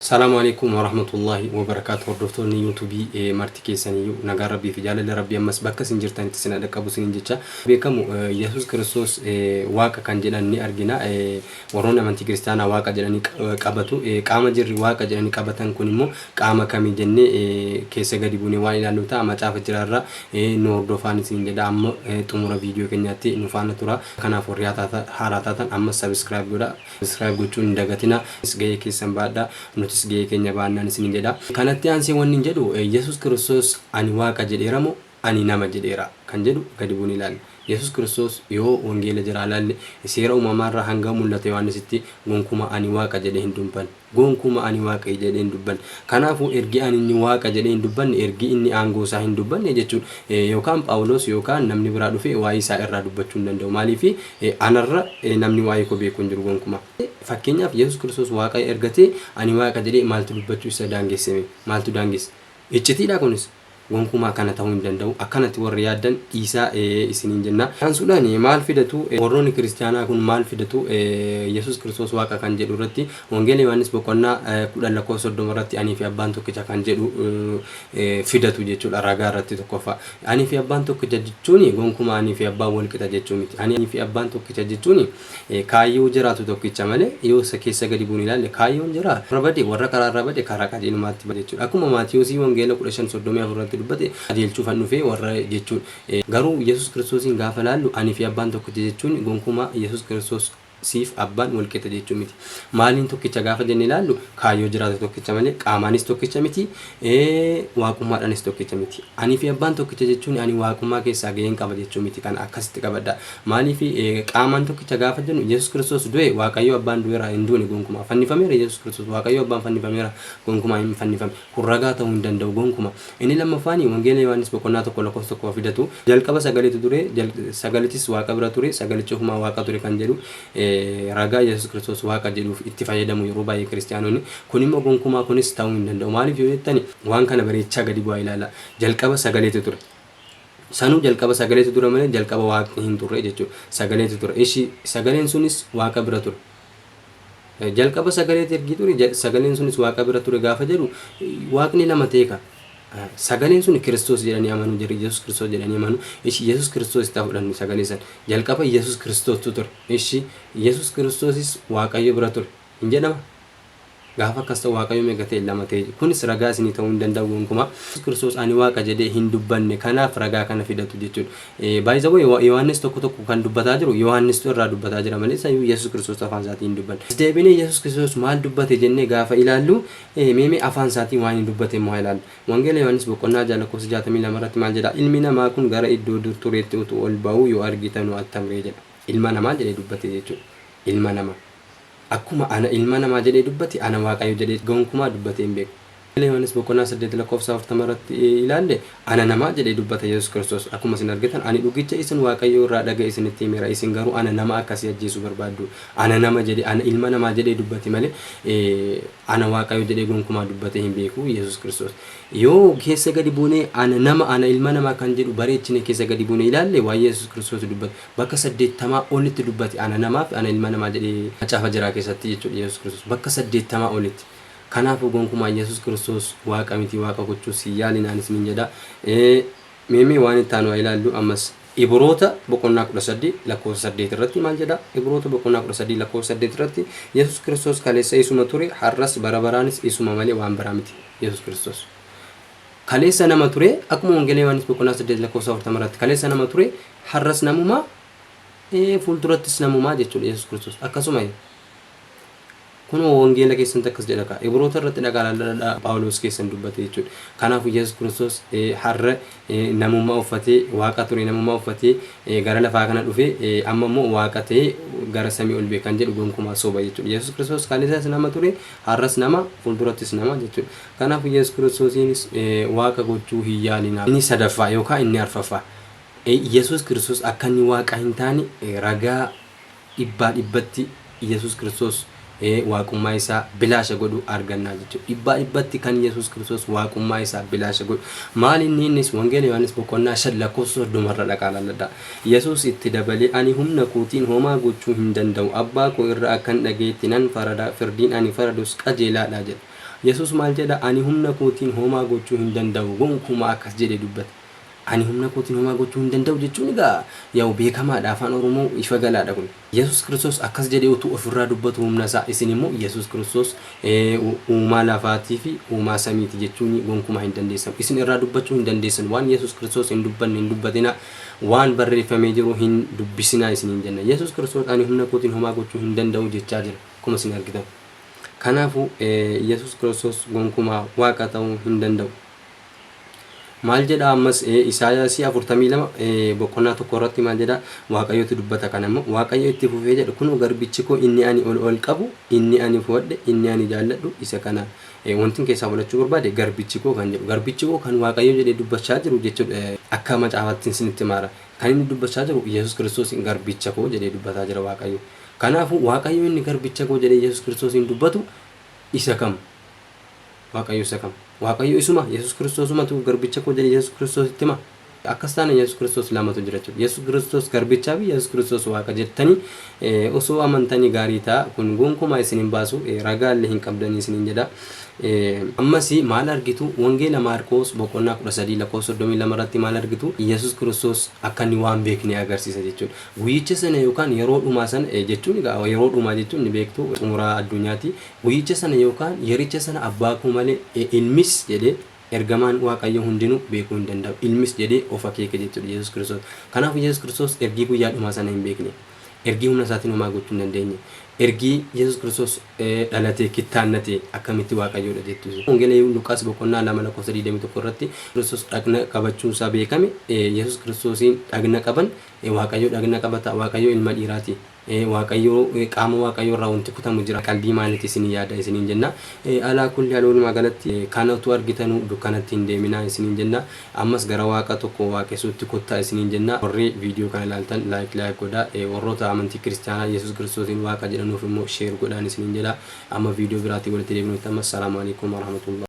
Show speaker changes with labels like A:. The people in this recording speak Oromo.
A: Salaamu alaikum warahmatullahi wabarakaatu. Hordoftoonni yuutuubii marti keessaniyyuu nagaan rabbii fi jaalalli rabbii ammas bakka isin jirtanitti isin dhaqqabu isiniin jecha. Beekamu Yesuus Kiristoos waaqa kan jedhan ni argina. Warroonni amantii kiristaanaa waaqa jedhanii qabatu. Qaama jirri waaqa jedhanii qabatan kun immoo qaama kamii jennee keessa gadi buunee waan ilaallu ta'a. Macaafa jiraarraa nu hordofaan isin jedha. Amma xumura viidiyoo keenyaatti nu faana tura. Kanaaf warri haaraa taatan ammas subscribe godha. Subscribe gochuun hin dagatina. Gahee keessan baadhaa, nutis gahee keenya baannaan isiniin jedha. Kanatti aansee wanni hin jedhu, Yesuus Kiristoos ani waaqa jedheera moo ani nama jedheera kan jedhu gadi buunee ilaalla. Yesuus Kiristoos yoo wangeela jiraa ilaalle, seera uumamaarraa hanga mul'ata Yohaannisitti gonkumaa ani waaqa jedhee hin dubbanne. Gonkuma ani waaqa jedhee hin dubbanne. Kanaafuu ergi ani inni waaqa jedhee hin dubbanne, ergi inni aangoo isaa hin dubbanne jechuudha. Yookaan Phaawulos yookaan namni biraa dhufee waa'ee isaa irraa dubbachuu hin danda'u. Maaliif? Anarra namni waa'ee koo beeku hin jiru gonkumaa. Fakkeenyaaf, Yesuus Kiristoos waaqa erga ta'e ani waaqa jedhee maaltu dubbachuu isa daangesseme? Maaltu daangesse? Iccitiidha kunis. Gonkumaa kana ta'uu hin danda'u. Akkanatti warri yaaddan dhiisaa isiniin jenna. Aansuudhaan maal fidatu? Warroonni kiristiyaanaa kun maal fidatu? Yesuus Kiristoos waaqa kan jedhu irratti Wangeela Yohaannis boqonnaa 10 lakkoofsa 30 irratti anii fi abbaan tokkicha kan jedhu fidatu jechuudha ragaa irratti tokkoffaa. Anii fi abbaan tokkicha jechuun gonkumaa anii fi abbaan wal qixa jechuu miti. Anii fi abbaan tokkicha jechuun kaayyoo jiraatu tokkicha malee, yoo isa keessa gadi buune ilaalle, kaayyoon jira warra bade, warra karaa irraa bade karaa qajeelumaatti bade jechuudha. Akkuma Maatiyoosii Wangeela 15:34 irratti dubbate, qajeelchuufan dhufe warra jechuudha. Garuu Yesuus Kiristoosiin gaafa ilaallu, ani fi abbaan tokkicha jechuun gonkumaa Yesuus Kiristoos siif abbaan wal qixa jechuu miti. Maaliin tokkicha gaafa jenne ilaallu, kaayyoo jiraatu tokkicha malee qaamaanis tokkicha miti, waaqummaadhaanis tokkicha miti. Ani fi abbaan tokkicha jechuun ani waaqummaa keessaa gaheen qaba jechuu miti, kana akkasitti qabadha. Maaliif qaamaan tokkicha gaafa jennu, Yesuus Kiristoos du'e, Waaqayyo abbaan du'eera? Hin duune gonkumaa. Fannifameera Yesuus Kiristoos? Waaqayyo abbaan fannifameera? Gonkumaa hin fannifame. Kun ragaa ta'uu hin danda'u gonkuma. Inni lammaffaan Wangeela Yohaannis boqonnaa 1 lakkoofsa 1 fidatu. Jalqaba sagaleetu ture, sagalichis Waaqa bira ture, sagalichi ofumaa Waaqa ture kan jedhu ragaa Yesuus Kiristoos Waaqa jedhuuf itti fayyadamu yeroo baay'ee kiristiyaanonni. Kun immoo gonkumaa kunis ta'uu hin danda'u. Maaliif yoo jettani, waan kana bareechaa gadi bu'aa ilaala. Jalqaba sagaleetu ture. Sanuu jalqaba sagaleetu ture malee jalqaba Waaqni hin turre jechuudha. Sagaleetu ture. Ishi sagaleen sunis Waaqa bira ture. Jalqaba sagaleetu ergii ture, sagaleen sunis Waaqa bira ture gaafa jedhu, Waaqni lama ta'e ka. Sagaleen sun Kiristoos jedhanii amanuu jirri, Yesuus Kiristoos jedhanii amanu. Ishi Yesuus Kiristoos itti fudhannu sagalee san. Jalqaba Yesuus Kiristoostu ture. Ishi Yesuus Kiristoosis Waaqayyo bira ture. Hin jedhama? Gaafa akkas ta'u Waaqayyo meeqa ta'e? Lama ta'e. Kunis ragaa isinii ta'uu hin danda'u gonkumaa. Yesuus Kiristoos ani Waaqa jedhee hin dubbanne, kanaaf ragaa kana fidatu jechuudha. By the way, Yohaannis tokko tokko kan dubbataa jiru Yohaannistu irraa dubbataa jira malee isayyuu Yesuus Kiristoos afaan isaatiin hin dubbanne. As deebinee Yesuus Kiristoos maal dubbate jennee gaafa ilaallu, meemee afaan isaatiin waan hin dubbate immoo haa ilaallu. Wangeela Yohaannis boqonnaa 6 lakkoofsa 62 irratti maal jedha? Ilmi namaa kun gara iddoo dur tureetti utuu ol ba'uu yoo argitanu attam ree jedha. Ilma namaa jedhee dubbate jechuudha. Ilma namaa. Akkuma ana ilma namaa jedhee dubbate, ana Waaqayyo jedhee gonkumaa dubbatee hin beeku. Yohaannis boqonnaa 8 lakkoofsa 40 irratti ilaalle, ana namaa jedhee dubbata Yesuus Kiristoos. Akkuma isin argitan, ani dhugicha isin Waaqayyo irraa dhaga'e isinitti himeera, isin garuu ana nama akkasii ajjeesuu barbaaddu. Ana nama jedhee, ana ilma namaa jedhee dubbate malee ana Waaqayyo jedhee gonkumaa dubbatee hin beeku Yesuus Kiristoos. Yoo keessa gadi buunee ana nama, ana ilma namaa kan jedhu bareechine keessa gadi buunee ilaalle, waa'ee Yesuus Kiristoos dubbate. Bakka 80 olitti dubbate ana namaa fi ana ilma namaa jedhee macaafa jiraa keessatti jechuudha Yesuus Kiristoos bakka 80 olitti. Kanaafuu gonkumaa Yesuus Kiristoos Waaqa miti, Waaqa gochuus hin yaalinaan isiniin jedha. Meemee waan itti aanu haa ilaallu ammas. Ibroota boqonnaa 13 lakkoofsa 8 irratti maal jedha? Ibroota boqonnaa 13 lakkoofsa 8 irratti Yesuus Kiristoos kaleessa isuma ture, har'as bara baraanis isuma malee waan biraa miti. Yesuus Kiristoos kaleessa nama ture, akkuma Wangeela Yohaannis boqonnaa 8 lakkoofsa 40 irratti kaleessa nama ture, har'as namumaa, fuuldurattis namumaa jechuudha Yesuus Kiristoos. Akkasuma kunoo wangeela keessatti akkas jedha kaa. Ibroota irratti dhagaa laalladhaa Phaawulos keessan dubbate jechuudha. Kanaafuu Yesuus Kiristoos har'a namummaa uffatee, Waaqa ture namummaa uffatee gara lafaa kana dhufe, amma immoo Waaqa ta'ee gara samii ol ba'e kan jedhu gonkumaa soba jechuudha. Yesuus Kiristoos kaleessas nama ture, har'as nama, fuuldurattis nama jechuudha. Kanaafuu Yesuus Kiristoosiinis Waaqa gochuu hin yaalinaa. Inni sadaffaa yookaan inni arfaffaa, Yesuus Kiristoos akka inni Waaqa hin taane ragaa dhibbaa dhibbatti Yesuus Kiristoos waaqummaa isaa bilaasha godhu argannaa jechuudha. Dhibbaa dhibbatti kan Yesuus Kiristoos waaqummaa isaa bilaasha godhu. Maal inni? Innis Wangeela Yohaannis boqonnaa 5 lakkoofsa 30 irra dhaqaa laalladhaa. Yesuus itti dabalee, ani humna kootiin homaa gochuu hin danda'u. Abbaa koo irraa akkan dhaga'etti nan farada, firdiin ani faradus qajeelaadha jedha. Yesuus maal jedha? Ani humna kootiin homaa gochuu hin danda'u gonkumaa akkas jedhee dubbate. Ani humna kootiin homaa gochuu hin danda'u jechuun egaa yaa'u beekamaadha, afaan Oromoo ifa galaadha kun. Yesuus Kiristoos akkas jedhee utuu ofirraa dubbatu humna isaa, isin immoo Yesuus Kiristoos uumaa lafaatii fi uumaa samiiti jechuun gonkumaa hin dandeessan. Isin irraa dubbachuu hin dandeessan. Waan Yesuus Kiristoos hin dubbanne hin dubbatinaa. Waan barreeffamee jiru hin dubbisinaa isiniin jenna. Yesuus Kiristoos ani humna kootiin homaa gochuu hin danda'u jechaa jira. Akkuma isin argitan. Kanaafuu Yesuus Kiristoos gonkumaa Waaqa ta'uu hin danda'u. Maal jedha ammas? Isaayaasii 42 boqonnaa 1 irratti maal jedha? Waaqayyotu dubbata. Kana immoo Waaqayyo itti fufee jedha: kunoo garbichi koo inni ani ol ol qabu, inni ani fo'adhe, inni ani jaalladhu isa kana. Wantin keessaa fudhachuu barbaade garbichi koo kan jedhu, garbichi koo kan Waaqayyo jedhee dubbachaa jiru jechuudha. Akka macaafaatti isinitti himaara, kan inni dubbachaa jiru Yesuus Kiristoos garbicha koo jedhee dubbataa jira Waaqayyo. Kanaafuu Waaqayyo inni garbicha koo jedhee Yesuus Kiristoosiin dubbatu isa kam? Waaqayyo isa kam? Waaqayyo isuma Yesuus Kiristoosumatu garbicha koo jedhee Yesuus Kiristoositti hima. Akkas taane Yesuus Kiristoos lamatu jira jechuudha. Yesuus Kiristoos garbichaa fi Yesuus Kiristoos Waaqa jettanii osoo amantanii gaarii ta'a. Kun gonkumaa isin hin baasu, ragaa illee hin qabdanii isiniin jedha. Ammas maal argitu? Wangeela Maarqoos boqonnaa 13 lakkoofsa 32 irratti maal argitu? Yesuus Kiristoos akka inni waan beekne agarsiisa jechuudha. Guyyicha sana yookaan yeroo dhumaa sana jechuun, egaa yeroo dhumaa jechuun ni beektu, xumuraa addunyaati. Guyyicha sana yookaan yericha sana abbaa koo malee, ilmis jedhee, ergamaan Waaqayyoo hundinuu beekuu hin danda'u. Ilmis jedhee of akeeke jechuudha Yesuus Kiristoos. Kanaafuu Yesuus Kiristoos ergii guyyaa dhumaa sana hin beekne, ergii humna isaatiin homaa gochuu hin dandeenye, ergii Yesuus Kiristoos dhalatee kittaannate akkamitti Waaqayyoodha jettu isin? Wangeela Luqaas boqonnaa 2 lakkoofsa 21 irratti Kiristoos dhagna qabachuun isaa beekame. Yesuus Kiristoosiin dhagna qaban. Waaqayyo dhagna qabata? Waaqayyo ilma dhiiraati? Waaqayyo, qaama Waaqayyoo irraa wanti kutamu jira? Qalbii maaliiti isin yaada isiniin jenna. Alaa kulli haal, walumaa galatti kana utuu argitanuu dukkanatti hin deeminaa isiniin jenna. Ammas gara Waaqa tokko waaqessuutti kottaa isiniin jenna. Warri viidiyoo kana ilaaltan like like godhaa. Warroota amantii kiristiyaanaa Yesuus Kiristoosiin Waaqa jedhanuuf immoo share godhaan isiniin jedha. Amma viidiyoo biraatiin walitti deebinutti ammas salaamu alaikum warahmatullahi.